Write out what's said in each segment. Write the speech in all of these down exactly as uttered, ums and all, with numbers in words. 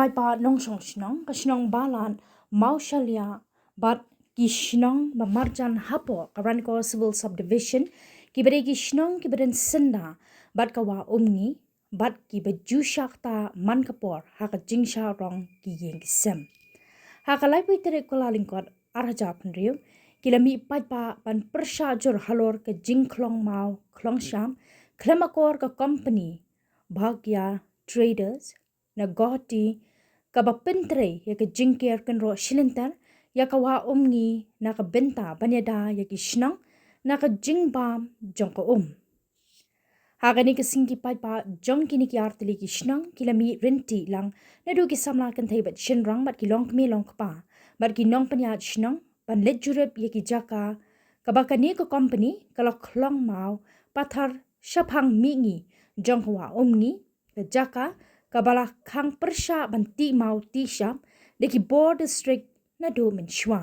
paidbah nongshong shnong ka shnong Balat, Mawshaliah bad ki shnong ba marjan hapoh ka Ranikor Civil Subdivision, kiba dei ki shnong kiba don syndah bad ka Wah Umngi bad kiba ju shah ktah man ka por ha ka jingshah rong ki ïing ki sem. Ha ka laiphew tarik Kyllalyngkot arhajar hynriew, ki la mih paidbah ban pyrshah jur halor ka jingkhlong maw khlong shyiap khlem akor ka kompani Bhagya Traders na Guwahati, kaba pyntrei ïa ka jingker kynroh shilynter ïa ka Wah Umngi na ka bynta ban ïada ïa ki shnong na ka jingbam jong ka um. Ha kane ka sngi ki paidbah jong kine ki artylli ki shnong ki la mih ryntih lang naduh ki samla kynthei bad shynrang bad ki longkmie longkpa bad ki nongpynïaid shnong ban leit jurip ïa ki jaka kaba kane ka kompani ka la khlong maw pathar shaphang mihngi jong ka Wah Umngi, ka jaka kaba la khang pyrshah ban tih maw tih shyiap da ki bor district naduh mynshuwa.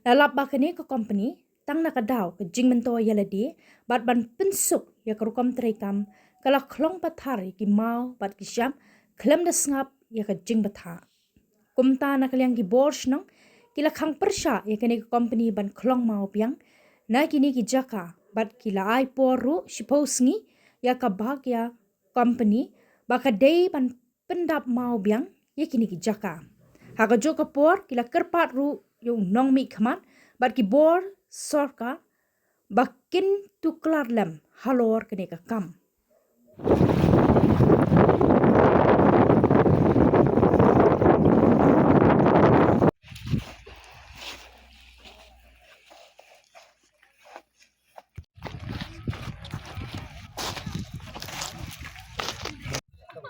La lap ba kane ka kompani tang na ka daw ka jingmyntoi ïa lade bad ban pynsuk ïa ka rukom treikam, ka la khlong pathar ïa ki maw bad ki shyiap khlem da sngap ïa ka jingbthah. Kumta na ka liang ki bor shnong ki la khang pyrshah ïa kane ka kompani ban khlong maw biang na kine ki jaka bad ki la ai por ruh shiphew sngi ïa ka Bhagya kompani ba ka dei ban pyndap maw biang ïa kine ki jaka. Ha kajuh ka por ki la kyrpad ruh ïa u nongmihkhmat bad ki bor sorkar ba kin tuklar lem halor kane ka kam.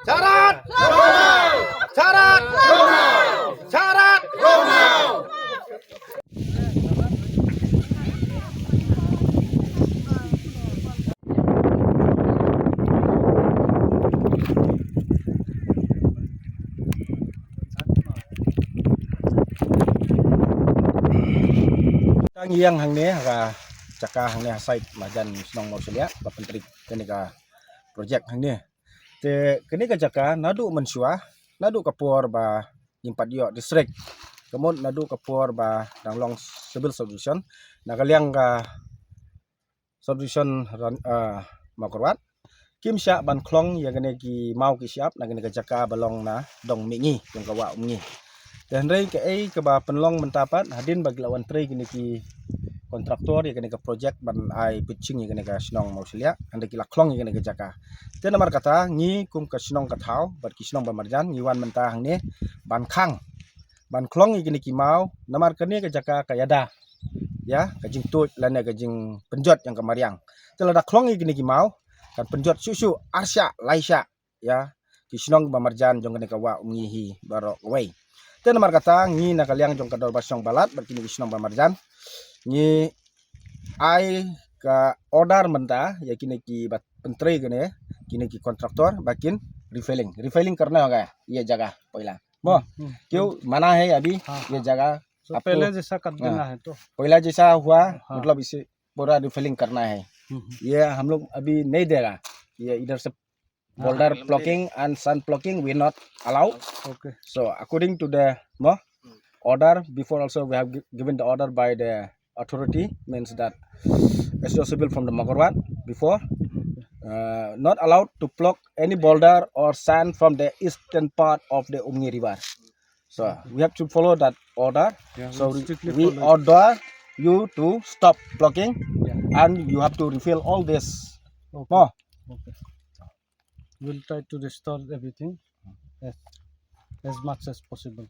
Sharat! Sharat! Sharat! Tang ïeng hangne ha ka jaka hangne ha side marjan shnong Mawshaliah ba pyntrei kane ka project hangne. Te kane ka jaka naduh mynshuwa, naduh ka por ba ngim pat ïoh district, ka mut naduh ka por ba dang long civil subdivision, na ka liang ka subdivision Ran-, ah, Mawkyrwat, kim shah ban khlong ïa kane ki maw ki shyiap na kane ka jaka ba long na dong mihngi jong ka Wah Umngi. Te hynrei kaei kaba pynlong mynta pat, hadien ba ki la wan trei kine ki kontraktor ïa kane ka project ban ai pynjing ïa kane ka shnong Mawshaliah, hynrei ki la khlong ïa kane ka jaka. Te namar kata ngi kum ka shnong ka thaw bad ki shnong ba marjan ngi wan mynta hangne ban khang, ban khlong ïa kine ki maw, namar kane ka jaka ka ïada ïa ka jingtuid lane ka jingpynjot ïa ka mariang. Te lada khlong ïa kine ki maw kan pynjot shuh shuh ar shah lai shah ïa ki shnong ba marjan jong kane ka Wah Umngi hi baroh kawei. Te namar kata ngi na ka liang jong ka dorbar shnong Balat bad kine ki shnong ba marjan ngi ai ka order mynta ïa kine ki ba pyntrei kane, kine ki kontraktor ba kin refilling, refilling karna hoga ye jaga poila. Mo, क्यों मना है अभी ये जगह? So पहले जैसा कर देना है तो. पहला जैसा हुआ, मतलब इसे पूरा रिफिलिंग करना है. ये हम लोग अभी नहीं देगा. ये इधर से boulder plucking and sand plucking we not allow. Okay. So according to the, no, order, before also we have gi- given the order by the authority, means that S D O Civil from the Mawkyrwat before, uh, not allowed to pluck any boulder or sand from the eastern part of the Umngi River. So we have to follow that order. Yeah, so we we, strictly we follow it. Order you to stop plucking, yeah, and you have to refill all this. Okay. Mo. Okay. We'll try to restore everything as, as much as possible.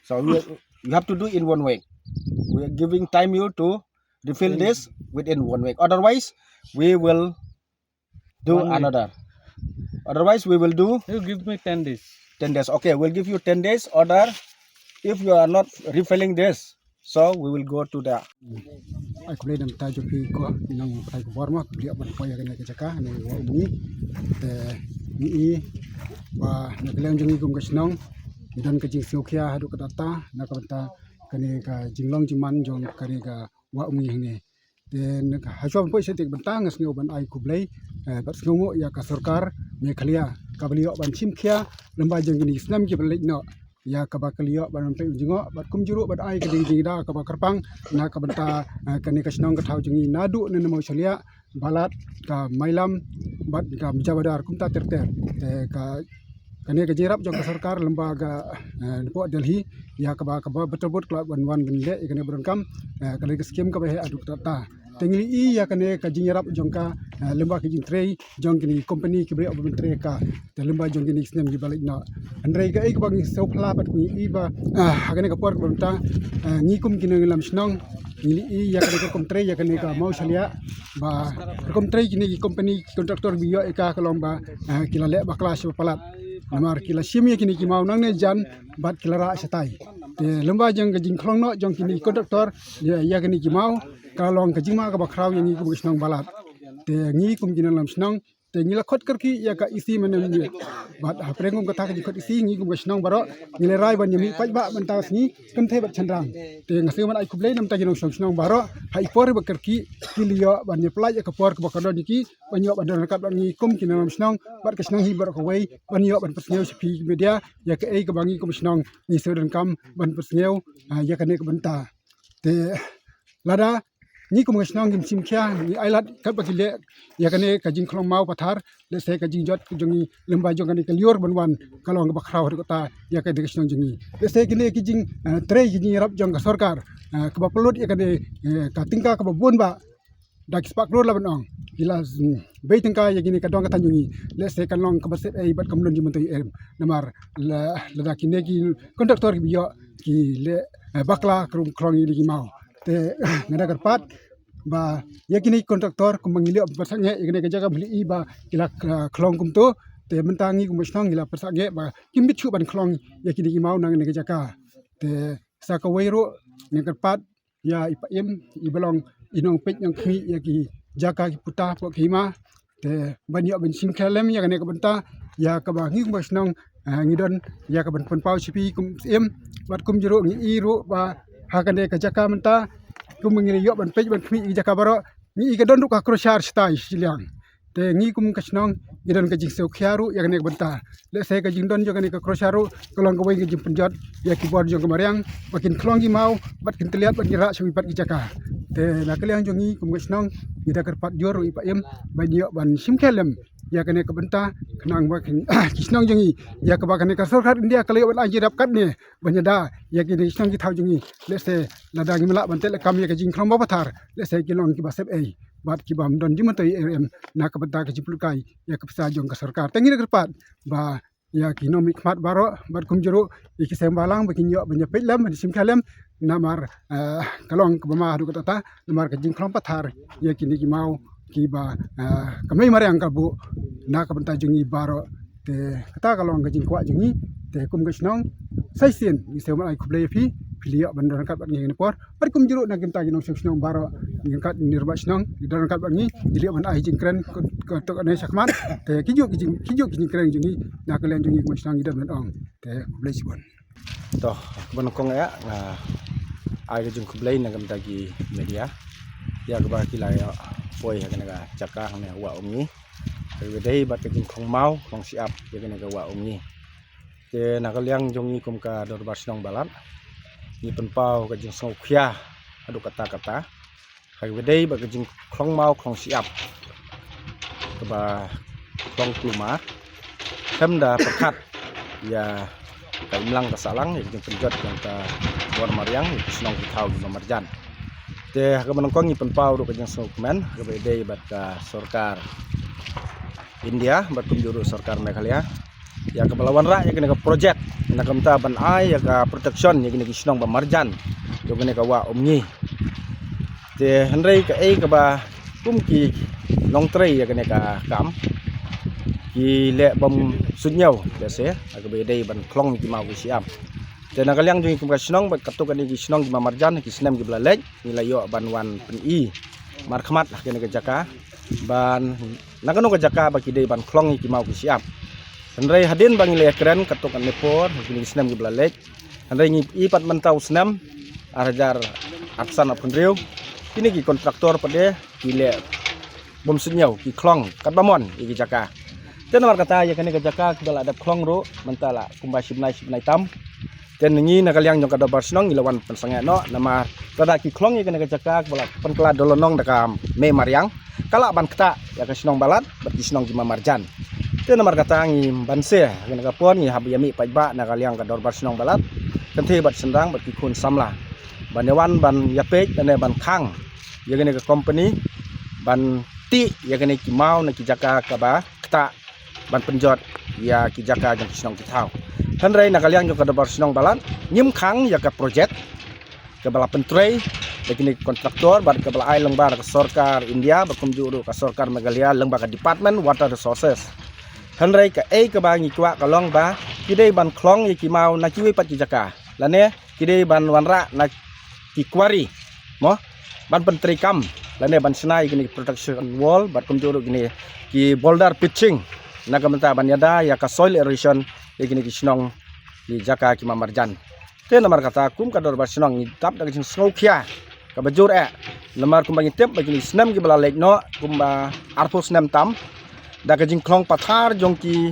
So you, you have to do in one week. We are giving time you to refill this within one week. Otherwise, we will do another. Otherwise, we will do. You give me ten days. Ten days. Okay, we'll give you ten days order. If you are not refilling this, so we will go to the. Ai khublei na ka bynta jong phi ko, ngi nang phai khubor mo, khublei ban poi ha kane ka jaka, ne wa umi. Te ngi i ba na ka liang jong ngi kum ka shnong ngi don ka jingsngewkhia haduh katta katta na ka bynta kane ka jinglong jingman jong kane ka wa umi hangne. Te na ka hashwa ban poi sha kane ka bynta nga sngew ban ai khublei, eh, bad sngewnguh ïa ka sorkar Meghalaya kaba la ïoh ban shim khia lyngba jong kine ki snem kiba la leit noh, ïa kaba ka la ïoh ban pynpeit jngoh bad kumjuh ruh ban ai ka dei ka jingïada kaba kyrpang na ka bynta, eh, kane ka shnong ka thaw jong ngi naduh na Mawshaliah, Balat, ka Mailam bad ka Mjawdar kumta ter ter. Te ka, kane ka jingïarap jong ka sorkar lyngba ka, eh, Port Delhi, ïa kaba, kaba bynta bud ka la wan wan ban leh ïa kane ba donkam, eh, kane ka skim kaba heh haduh katta. Te ngi la ïohi ïa kane ka jingïarap jong ka, eh, lyngba ka jingtrei jong kine ki company kiba ïoh ban trei ka, te lyngba jong kine ki snem kiba la leit noh. Hynrei kaei kaba ngi sngewphylla bad ngi ïohi ba, ah, ha kane ka por kaba mynta, ah, ngi kum ki nongïalam shnong ngi la ïohi ïa kane ka rukom trei ïa kane ka Mawshaliah, ba rukom trei kine ki company ki contractor ba ïoh ïa ka ka long ba, ah, ki la leh bakla sha ba palat. Namar ki la shim ïa kine ki maw nangne jan bad ki la rah shatai. Te lyngba jong ka jingkhlong noh jong kine ki contractor ïa, ïa kine ki maw, ka long ka jingma kaba khraw ïa ngi kum ka shnong Balat. Te ngi kum ki nongïalam shnong, te ngi la khot kyrkieh ïa ka E C mynne mynmiet. Bad hapdeng kum kata ka jingkhot E C, ngi kum ka shnong baroh ngi la rai ban ïa mih paidbah mynta ka sngi kynthei bad shynrang. Te nga sngew ban ai khublei na bynta ki nongshong shnong baroh ha i por ba kyrkieh ki la ïoh ban ïa pynlait ïa ka por kaba kordor ïa ki ban ïoh ban don ryngkat bad ngi kum ki nongïalam shnong bad ka shnong hi baroh kawei ban ïoh ban pynsngew sha phi ki media ïa kaei kaba ngi kum shnong ngi sngew donkam ban pynsngew, ah, ïa kane ka bynta. Te lada ngi kum ka shnong ngim shim khia, ngi ailad katba ki leh ïa kane ka jingkhlong maw pathar, lehse ka jingjot ka jong ngi lyngba jong kane ka lyiur ban wan ka long kaba khraw haduh katta ïa kane ka shnong jong ngi. Lehse kine ki jing, eh, trei ki jingïarap jong ka sorkar, eh, kaba pynlut ïa kane, eh, ka tyngka kaba bun bah da ki spah klur la ban ong. Ki la, mm, bei tyngka ïa kine ka dong ka thaiñ jong ngi. Lehse kan long kaba sep ei bad kam don jingmyntoi ei. Namar la, lada kine ki contractor kiba ïoh ki leh, eh, bakla ka rukom khlong ïa kine ki maw. Te nga da kyrpad ba ïa kine ki contractor kumba ngi la ïoh ban pynsangeh ïa kane ka jaka ba ngi la ïohi ba ki la, eh, khlong kumto. Te mynta ngi kum ka shnong ngi la pynsangeh ba kim bit shuh ban khlong ïa kine ki maw na kane ka jaka. Te sa kawei ruh nga kyrpad ïa i Paiem, iba long i nongpeit nongkhmih ïa ki jaka ki puta hapoh ka hima. Te ban ïoh ban shim khia lem ïa kane ka bynta ïa kaba ngi kum ka shnong, ah, ngi don ïa ka ban pynpaw sha phi kum Syiem. Bad kumjuh ruh ngi ïohi ruh ba ha kane ka jaka mynta kumba ngi la ïoh ban peit ban khmih ïa ki jaka baroh, ngi ïohi ka don ruh ka crusher shatai shiliang. Te ngi kum ka shnong ngi don ka jingsngewkhia ruh ïa kane ka bynta. Lehse ka jingdon jong kane ka crusher ruh ka long kawei ka jingpynjot ïa ki bor jong ka mariang ba kin khlong ki maw bad kin tylliat bad kin rah sha kiwei pat ki jaka. Te na ka liang jong ngi kum ka shnong ngi da kyrpad jur ruh i Paiem ban ïoh ban shim khia lem ïa kane ka bynta khnang ba kin, ki shnong jong ngi ïa kaba kane ka sorkar India ka la ïoh ban ai jingïarap katne ban ïada ïa kine ki shnong ki thaw jong ngi. Lehse lada ngim lah ban teh lakam ïa ka jingkhlong maw pathar, lehse ki long kiba sep ei bad kibym don jingmyntoi ei em na ka bynta ka jingpynlut kai ïa ka pisa jong ka sorkar. Te ngi da kyrpad ba ïa ki nongmihkhmat baroh bad kumjuh ruh ïa ki seng balang ba kin ïoh ban ïa peit lem ban shim khia lem namar, eh, ka long kaba ma haduh katta namar ka jingkhlong pathar ïa kine ki maw kiba, eh, ka mei mariang ka buh na ka bynta jong ngi baroh. Te kata ka long ka jingkwah jong ngi. Te kum ka shnong sa shisien ngi sngew ban ai khublei ïa phi, phi la ïoh ban don ryngkat bad ngi ha kane ka por. Bad kumjuh ruh na ki bynta ki nongshong shnong baroh, ngi ryngkat ngi rangbah shnong ngi don ryngkat bad ngi, ngi la ïoh ban ai jingkren ka, ka, ka, ne shakmat. Te kijuh ki jing, kijuh ki jingkren jong ngi na ka liang jong ngi kum ka shnong ngi don ban ong. Te khublei shibun. To, kaba nyngkong ïa nga ai ka jingkhublei na ka bynta ki media ïa kaba ki la ïoh poi ha kane ka jaka hangne Wah Umngi. Ka dei bad ka jingkhlong maw khlong shyiap ïa kane ka Wah Umngi. Te na ka liang jong ngi kum ka dorbar shnong Balat ngi pynpaw ka jingsngewkhia haduh katta katta ha kaba dei bad ka jingkhlong maw khlong shyiap kaba khlong kulmar. Khlem da pyrkhat ïa ka imlang ka sahlang ïa ka jingpynjot jong ka bor mariang ïa ki shnong ki thaw kiba marjan. Te ha kaba nyngkong ngi pynpaw ruh ka jingsngewkmen ha kaba dei bad ka sorkar India bad kumjuh ruh sorkar Meghalaya ïa kaba la wanrah ïa kane ka projek na ka bynta ban ai ïa ka protection ïa kine ki shnong ba marjan jong kane ka Wah Umngi. Te hynrei kaei kaba kum ki nongtrei ïa kane ka kam ki leh bym suidñiew, lehse ha kaba dei ban khlong ki maw ki shyiap. Te na ka liang jong ngi kum ka shnong bad katto katne ki shnong kiba marjan ki snem kiba la leit ngi la ïoh ban wan pyni markhmat ha kane ka jaka ban na kano ka jaka ba ki dei ban khlong ïa ki maw ki shyiap. Hynrei hadien ba ngi la ïakren katto katne por ha kine ki snem kiba la leit, hynrei ngi ïohi pat mynta u snem ar hajar arphew san arphew hynriew kine ki kontraktor pat de ki leh bym suidñiew, ki khlong katba mon ïa ki jaka. Te namar kata ïa kane ka jaka kaba la dep khlong ruh mynta la kumba shi bnai shi bnai tam. Te ngi na ka liang jong ka dorbar shnong ngi la wan pynsangeh noh namar lada ki khlong ïa kane ka jaka kaba la pynkylla da lynnong da ka mei mariang, ka lah ban ktah ïa ka shnong Balat bad ki shnong ki ma marjan. Te namar kata ngi ban se ha kane ka por ngi hap ïa mih paidbah na ka liang ka dorbar shnong Balat, kynthei bad shynrang bad ki khun samla, ban ïa wan ban ïa peit lane ban khang ïa kane ka company ban tih ïa kane ki maw na ki jaka kaba ktah ban pynjot ïa ki jaka jong ki shnong ki thaw. Hynrei na ka liang jong ka dorbar shnong Balat ngim khang ïa ka project kaba la pyntrei da kine ki kontraktor bad kaba la ai lyngba da ka sorkar India bad kumjuh ruh ka sorkar Meghalaya lyngba ka Department Water Resources. Hynrei kaei kaba ngi kwah ka long ba ki dei ban khlong ïa ki maw na kiwei pat ki jaka lane ki dei ban wanrah na ki quarry, mo, ban pyntrei kam lane ban shna ïa kine ki protection wall bad kumjuh ruh kine ki boulder pitching na ka bynta ban ïada ïa ka soil erosion ïa kine ki shnong ki jaka ki ma marjan. Te namar kata kum ka dorbar shnong ngi dap da ka jingsngewkhia kaba jur eh namar kumba ngi tip ba kine ki snem kiba la leit noh kumba arphew snem tam da ka jingkhlong pathar jong ki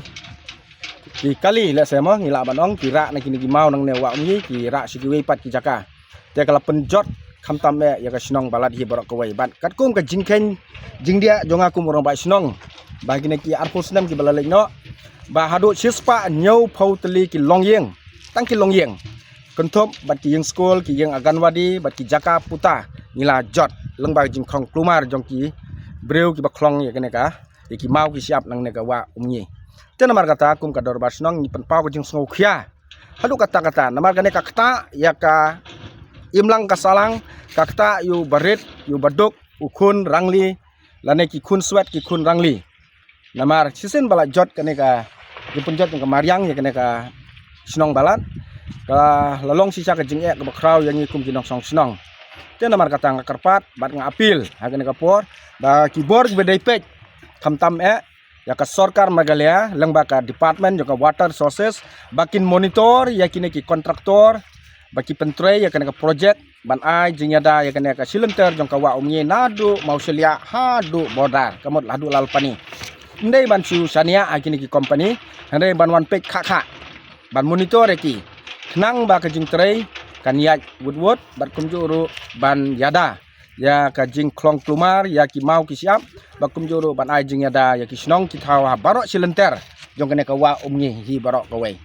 ki kali lehse mo ngi lah ban ong ki rah na kine ki maw nangne Wah Umngi ki rah sha kiwei pat ki jaka. Te ka la pynjot khamtam eh ïa ka shnong Balat hi baroh kawei bad katkum ka jingkheiñ jingdiah jong nga kum u rangbah shnong ba kine ki arphew snem kiba la leit noh ba haduh shispah hynñiewphew tylli ki longïing, tang ki longïing, kynthup bad ki ïing skul, ki ïing Anganwadi bad ki jaka puta ngi la jot lyngba ka jingkhlong kulmar jong ki briew kiba khlong ïa kane ka ïa ki maw ki shyiap nangne ka Wah Umngi. Te namar kata kum ka dorbar shnong ngi pynpaw ka jingsngewkhia haduh katta katta namar kane ka ktah ïa ka imlang ka sahlang, ka ktah ïa u barit ïa u baduk, u khun rangli lane ki khun swet ki khun rangli. Namar shisien ba la jot kane ka jingpynjot jong ka mariang ïa kane ka shnong Balat, ka la long shisha ka jingeh kaba khraw ïa ngi kum ki nongshong shnong. Te namar kata nga kyrpad bad nga appeal ha kane ka por ba ki bor kiba dei peit khamtam eh ïa ka sorkar Meghalaya lyngba ka department jong ka Water Resources ba kin monitor ïa kine ki kontraktor ba ki pyntrei ïa kane ka projek ban ai jingïada ïa kane ka shilynter jong ka Wah Umngi naduh Mawshylliah haduh border ka mut haduh Lalpani. Ym dei ban shu shaniah ha kine ki company, hynrei ban wan peit khah khah ban monitor ïa ki khnang ba ka jingtrei kan ïaid wut wut bad kumjuh ruh ban ïada ïa ka jingkhlong kulmar ïa ki maw ki shyiap bad kumjuh ruh ban ai jingïada ïa ki shnong ki thaw ha baroh shilynter jong kane ka Wah Umngi hi baroh kawei.